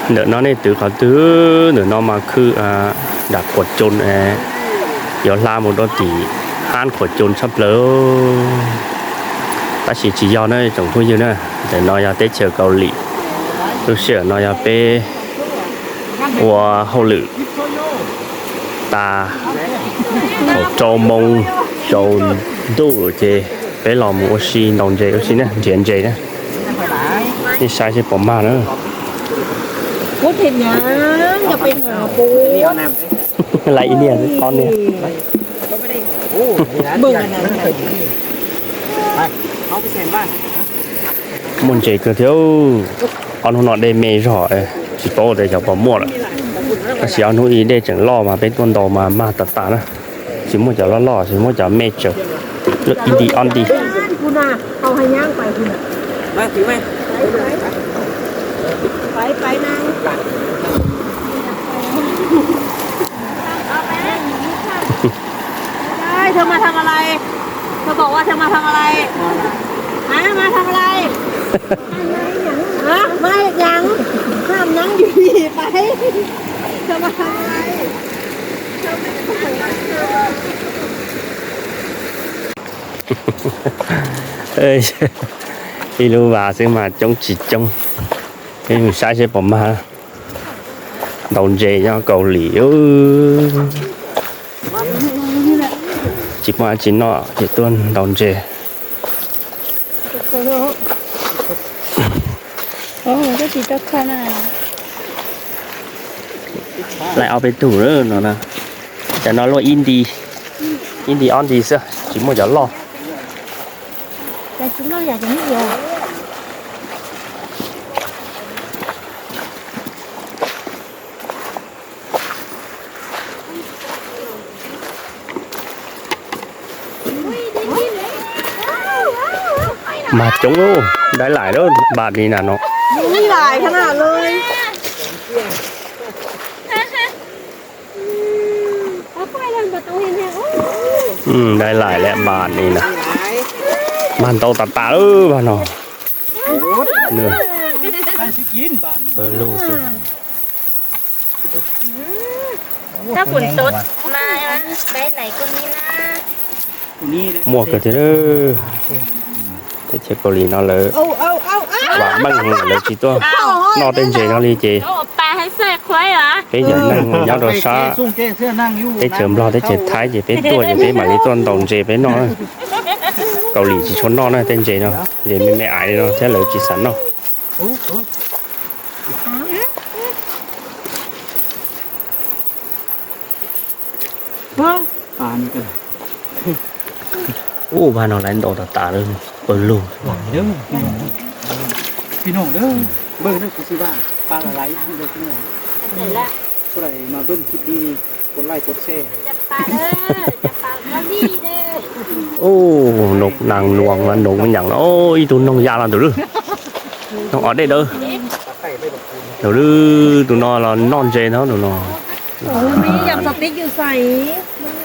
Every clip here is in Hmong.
Ntawm no nej twv qhov twg? Ntawm no mas khw nram Khuam Coos, yuav hla mus rau tim hab Khuam Coos tshaj plaws. Tab sis tsis yog na tsoom phooj ywg na, ntawm no yog teb chaws Kaus Lim. Lub sij hawm no yog peb ua hauj lwm tas thaum rau moo tsaus ntuj ces peb los mus ua si ntaus ntses ua si na, nrhiav ntses na. Nej saib seb puas mag na. Laiv ib niag ob niag. Muaj ntses kawg thiab. Ob hnub no dej me zog, tsis paub tias xyov puas muaj lawm. Tab sis ob hnub ib dej tseem loj mas peb tuaj ntaus mas mag tas tas na. Tsis muaj cov loj loj, tsis muaj cov me tsawv. Ib nti ob nti. Ê, เธอมาทำอะไร เธอบอกว่าเธอมาทำอะไร ฮะ มาทำอะไร ฮะ มายัง ห้ามนั่งอยู่ดีไป เธอมาทำอะไร Ib lub vas xwb mas coob tsis coob. Peb mus saib seb puas mag. Ntaus ntses nyob Kaus Lim, tsis muaj dab tsi noj ces tuaj ntaus ntses. Laij ob peb tug no na. Cov no luaj ib nti, ib nti ob nti xwb, tsis muaj cov loj. Mag coob, dai laim lawm npam ni na no. Dai laim lawm npam ni na. Mag ntau tas tas lawm npam no. Muaj kawg thiab. Teb chaws Kaus Lim no lawv vam meej, lawv tsis tuaj noj tej ntses no li ces peb cov neeg nyob rau sab teb chaws Nplog teb chaws Thaib ces peb tuaj ces peb mam li tuaj ntaus ntses peb noj. Kaus Lim tsis tshua noj na tej ntses no, ntses me me aiv li no thiab lawv tsis xav noj. Ub, vaj no lawv ntaus tas tas lawm, pawg lug. Ub, noog nag nuam mas noog nyaam, ib tug noog ya los ntawm lub, noog os dej dawb. Ntawm lub, tus no los noj ntses no, tus no.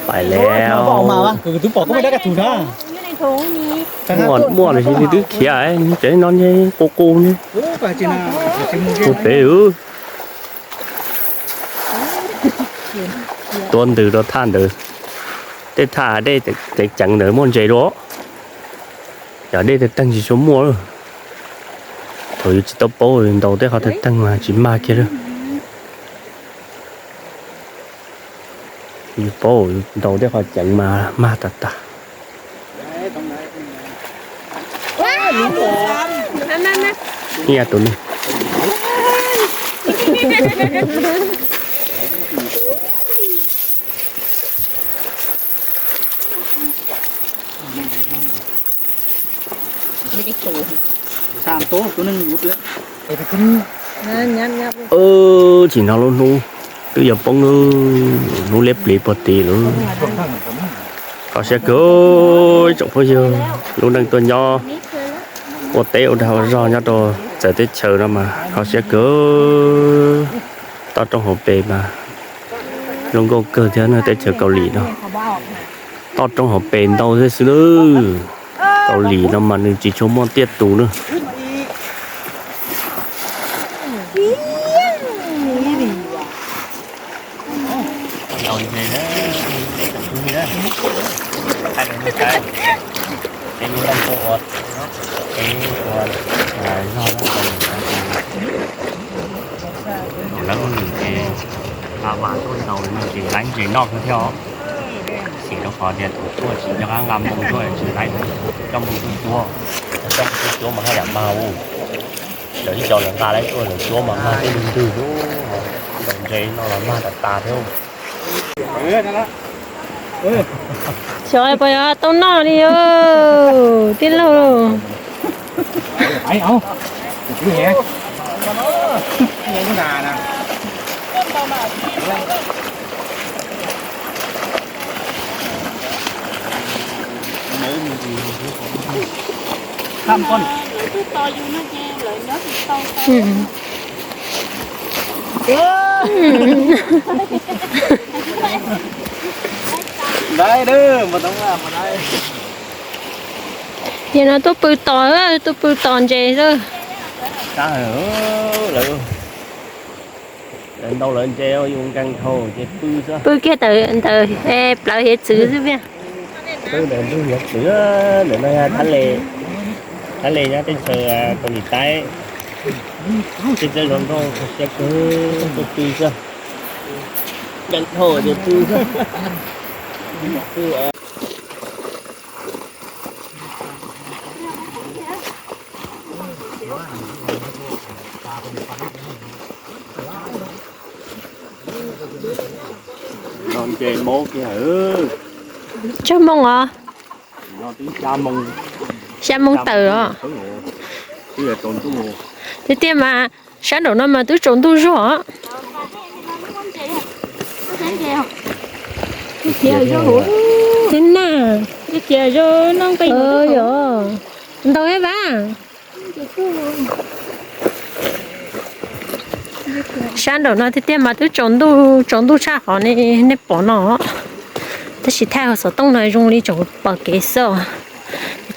Pais lawm. Muaj, muaj los sis twb khiav, tseem no ntshe qus qus ne. Qus pem. Tuav ntws rau thaj ntawd, tej thaj dej ceev ceev ntawd muaj ntses dua. Cov dej tej teeg tsis tshua muaj. Thaum yus tsis tau paub yus ntaus tej qhov tej teeg mas tsis mag kiag lawm. Yus paub yus ntaus tej qhov ceev mas mag tas tas. Tus no. Tsis nrog lub hnub twb yuav poob lub, hnub liab pliv puag tim lawm. Kho siab kawg tsoom phooj ywg, lub neej tuaj nyob ua teb ua dag ua zog nyob rau txawv teb chaws no mas kho siab kawg. Toj roob hauv pes mas zoo nkauj kawg thiab na, teb chaws Kaus Lim no. Toj roob hauv pes ntau thiab xwb na. Kaus Lim no mas nws tsis tshua muaj tiaj tus na. Ntaus ntses na, peb cov phooj ywg na, thaij rau nej saib, peb lub neej tuaj ua, peb ua zog na, tus lawv muaj nws ces nqa vas tuaj ntaus no ces laib ntses noj kawg thiab os. Xim rau qhov tias tus tuaj tsis nco qab nqa moo tuaj tsis laib, coj moo tuaj cuab, coj moo tuaj cuab mas haj yam mag ua. Lawv ib co lawv nqa laib tuaj lawv cuab mas mag tej ntwg lub, ntaus ntses no los mag tas tas thiab. Xyov puas yuav tau noj li tij laug. Yog no tuaj pw tos, tuaj pw tos ntses xwb. Lawv ntau lawv ntses yus nkees dhau ces pw xwb. Pw kiag ntawm plawv hiav txwv xwb. Pw ntawm ntug hiav txwv, ntawm no yog Thab Le nyob teb chaws Kaus Lim Taib. Txawj zov nkauj kho siab kawg, tuaj pw xwb. Nkees dhau ces pw xwb. Noj ntses maub kiag. Tsawg moo os? Xya moo tawm os. Tiag tiag mas sab nraum no mas twb tsaus ntuj zuag os. Twb na, yog ntau ib vab. Sab nraum no tiag tiag mas twb tsaus ntuj, tsaus ntuj tshaj qhov nej pom no, tab sis thaij hauv xov tooj no zoo li tseem pom kev xwb.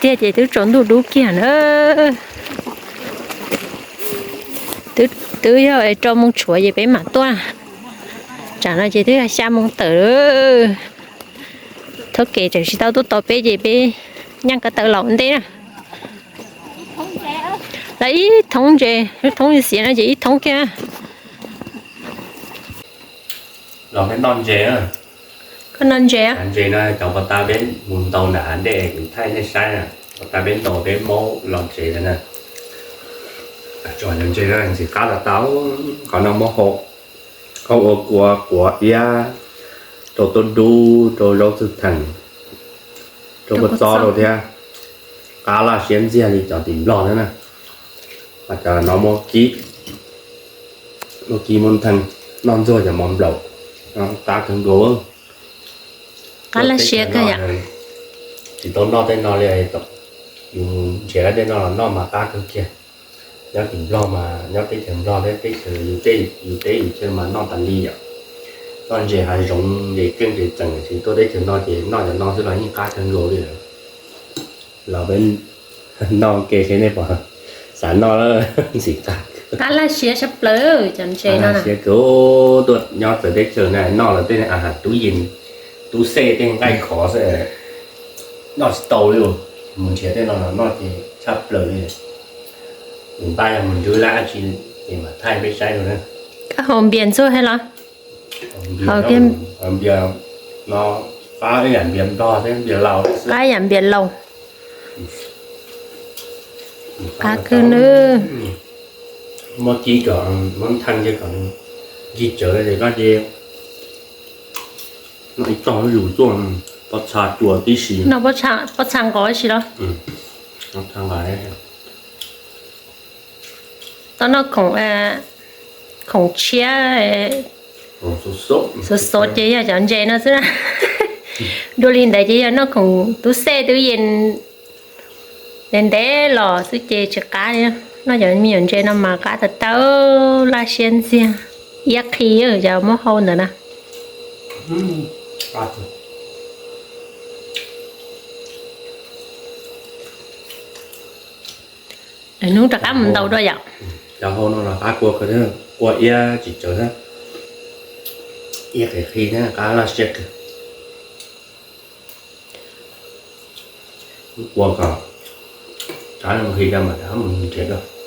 Tiag tiag ces twb tsaus ntuj dub kiag na. Twb yog rau moo tshuav ces peb mam tuaj. Tsam no ces twb yog xya moo tawm. Thoob kev tseem tsis tau tuaj tos peb ces peb nyeej ko taw los ua ntej na. Los ib thoob ntses, thoob xiav no ces ib thoob kiag. Los peb noj ntses. Koj noj ntses? Ntses no cov pos tas peb mus ntaus nram hav dej kuv thaij nej saib na, pos tas peb ntaus peb maub los tsev lawm na. Cov ntses no ntxim qab tas tas, qhov no muab hau, hau ua kua quav iab, rau tuaj dub, rau zaub txhwb theem, rau kua txob rau thiab. Qab laj siab ntxiag li cov tim Nplog thiab na. Cov no muab kib, muab kib muab ntheej noj ntxuag cov mov nplaum, qab kawg nkaus. Qab laj siab kawg yom. Tsis tau noj tej no li, yus nrhiav tej no los noj mas qab kawg kiag. Nyob tim Nplog mas nyob teb chaws Nplog thiab teb chaws yus teb yus chaw mas noj tas li yom. Noj ntses hav zoov ntses keej ntses txeem, tsis tuaj teb chaws no ces noj cov no xwb los yeej qab kawg nkaus li lawm. Los peb noj ke seb nej puas xav noj ntxim qab. Qab laj siab sab plaws cov ntses no. Siab kawg, tuaj nyob txawv teb chaws na noj lawv tej a has tub yees, tub xej tej nqaij khov xwb, noj tsis tau li. Mus nrhiav tej no los noj ces tshaj plaws li. Npaj yog mus nrhiav lab tsi ces mam thaij peb saib dua na. Koj haus npias ntxuag thiab los? Npias no qab ib yam npias Nplog thiab npias Laus xwb. Qab ib yam npias Laus. Qab kawg nawb. Muab kib kom, muab ntheej ces kom nkig tsawv ces koj ces noj ib txoj zuj zus tuaj, pob txha cua tib si. Noj pob txha nqos tib si los? Tau noj khoom, khoom tshiab xov xov ces yog cov ntses no xwb na. Dua li ntawd ces yog noj khoom tub xej tub yees ntev ntev los xwb ces tsis qab li. Noj cov me nyuam ntses no mas qab tag tag, laj siab ntxiag, iab qhi cov muab hau ntawd na. Lwm hnub rov qab mus ntaus dua yom. Cov hau no los qab kua kawg thiab, kua iab tsis tsawv thiab, iab qis qhi thiab qab laj siab kawg. Kua kom qab nqhis rau mam rov mus nrhiav dua.